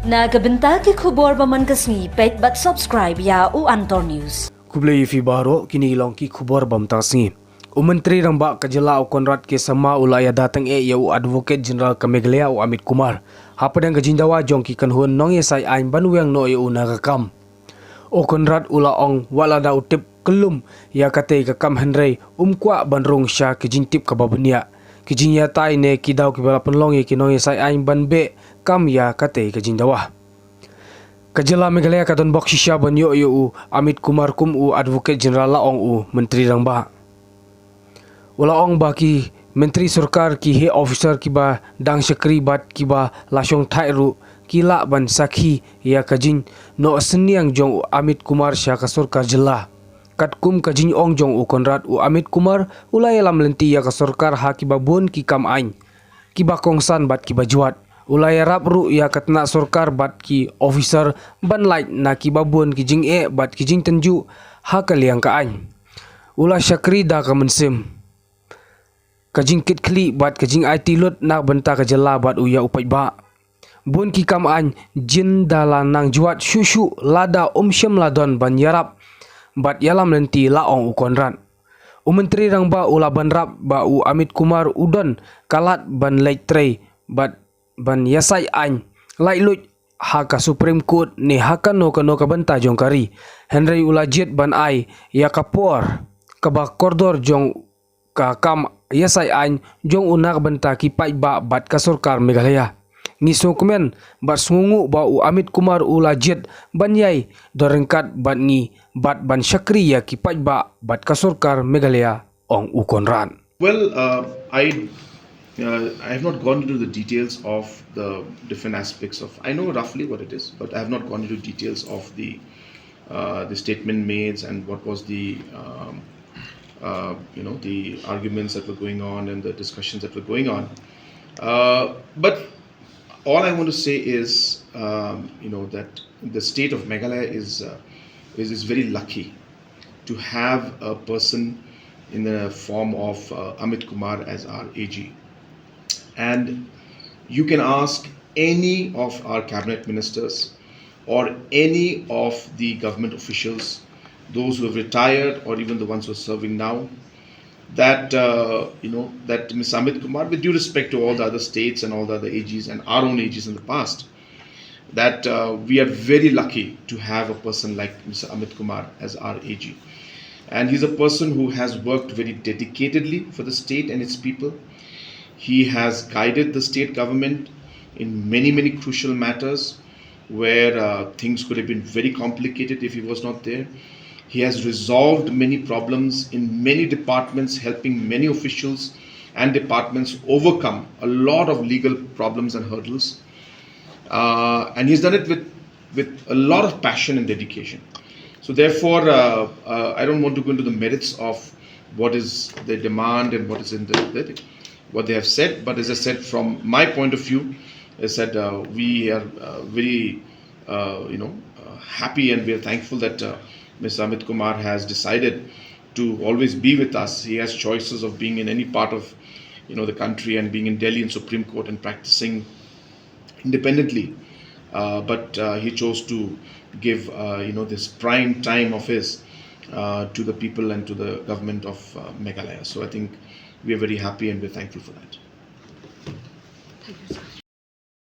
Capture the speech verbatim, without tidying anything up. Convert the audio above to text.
Na ka bynta ki khubor ba man ka sngi, peit bad subscribe ïa u Antor News. Khublei ïa phi baroh, kine ki long ki khubor ba mynta ka sngi. U Myntri Rangbah ka jylla u Conrad K Sangma u la ïada tyngeh ïa u Advocate General ka Meghalaya u Amit Kumar hapdeng ka jingdawa jong ki kynhun nongïasaid aiñ ban weng noh ïa u na ka kam. U Conrad u la ong, wat lada u tip kyllum ïa katei ka kam hynrei um kwah ban rung sha ka jingtip kaba bniah, ki jingïatai ne ki daw kiba la pynlong ïa ki nongïasaid aiñ ban beh kam ïa katei ka jingdawa. Ka jylla Meghalaya ka don bok shisha ban ïoh ïa u Amit Kumar kum u Advocate General, la ong u Myntri Rangbah. U la ong ba ki myntri sorkar, ki heh officer kiba dang shakri bad kiba la shongthait ruh ki lah ban sakhi ïa ka jingnoh synñiang jong u Amit Kumar sha ka sorkar jylla. Katkum ka jingong jong u Conrad, u Amit Kumar u la ïalam lynti ïa ka sorkar ha kiba bun ki kam aiñ kiba kongsan bad kiba jwat. U la ïarap ruh ïa ka tnat sorkar bad ki officer ban lait na kiba bun ki jingeh bad ki jingtynjuh ha ka liang ka aiñ. U la shakri da ka mynsiem, ka jingkitkhlieh bad ka jingaiti lut na ka bynta ka jylla bad u ïa u paidbah. Bun ki kam aiñ jin da la nang jwat shuh shuh lada um shym la don ban ïarap bad ïalam lynti, la ong u Conrad. U Myntri Rangbah u la bynrap ba u Amit Kumar u don ka lad ban leit trei bad ban ïasaid aiñ laitluid ha ka Supreme Court ne ha kano kano ka bynta jong ka ri. Hynrei u la jied ban ai ïa ka por kaba kordor jong ka kam ïasaid aiñ jong u na ka bynta ki paidbah bad ka sorkar Meghalaya. Ngi sngewkmen bad sngewnguh ba u Amit Kumar u la jied ban ïai don ryngkat bad ngi bad ban shakri ïa ki paidbah bad ka sorkar Meghalaya, ong u Conrad. Well, uh, I uh, I have not gone into the details of the different aspects of. I know roughly what it is, but I have not gone into details of the uh, the statement made and what was the um, uh, you know, the arguments that were going on and the discussions that were going on. Uh, but all I want to say is, um, you know, that the state of Meghalaya is uh, is, is very lucky to have a person in the form of uh, Amit Kumar as our A G. And you can ask any of our cabinet ministers or any of the government officials, those who have retired or even the ones who are serving now, that uh, you know, that Mister Amit Kumar, with due respect to all the other states and all the other A Gs and our own A Gs in the past, that uh, we are very lucky to have a person like Mister Amit Kumar as our A G. And he's a person who has worked very dedicatedly for the state and its people. He has guided the state government in many, many crucial matters where uh, things could have been very complicated if he was not there. He has resolved many problems in many departments, helping many officials and departments overcome a lot of legal problems and hurdles. Uh, and he's done it with, with a lot of passion and dedication. So therefore, uh, uh, I don't want to go into the merits of what is the demand and what is in the, the what they have said. But as I said, from my point of view, is that uh, we are uh, very, uh, you know, uh, happy, and we are thankful that uh, Mister Amit Kumar has decided to always be with us. He has choices of being in any part of, you know, the country and being in Delhi in Supreme Court and practicing independently. Uh, but uh, he chose to give, uh, you know, this prime time of his uh, to the people and to the government of uh, Meghalaya. So I think we are very happy and we're thankful for that. Thank you, sir.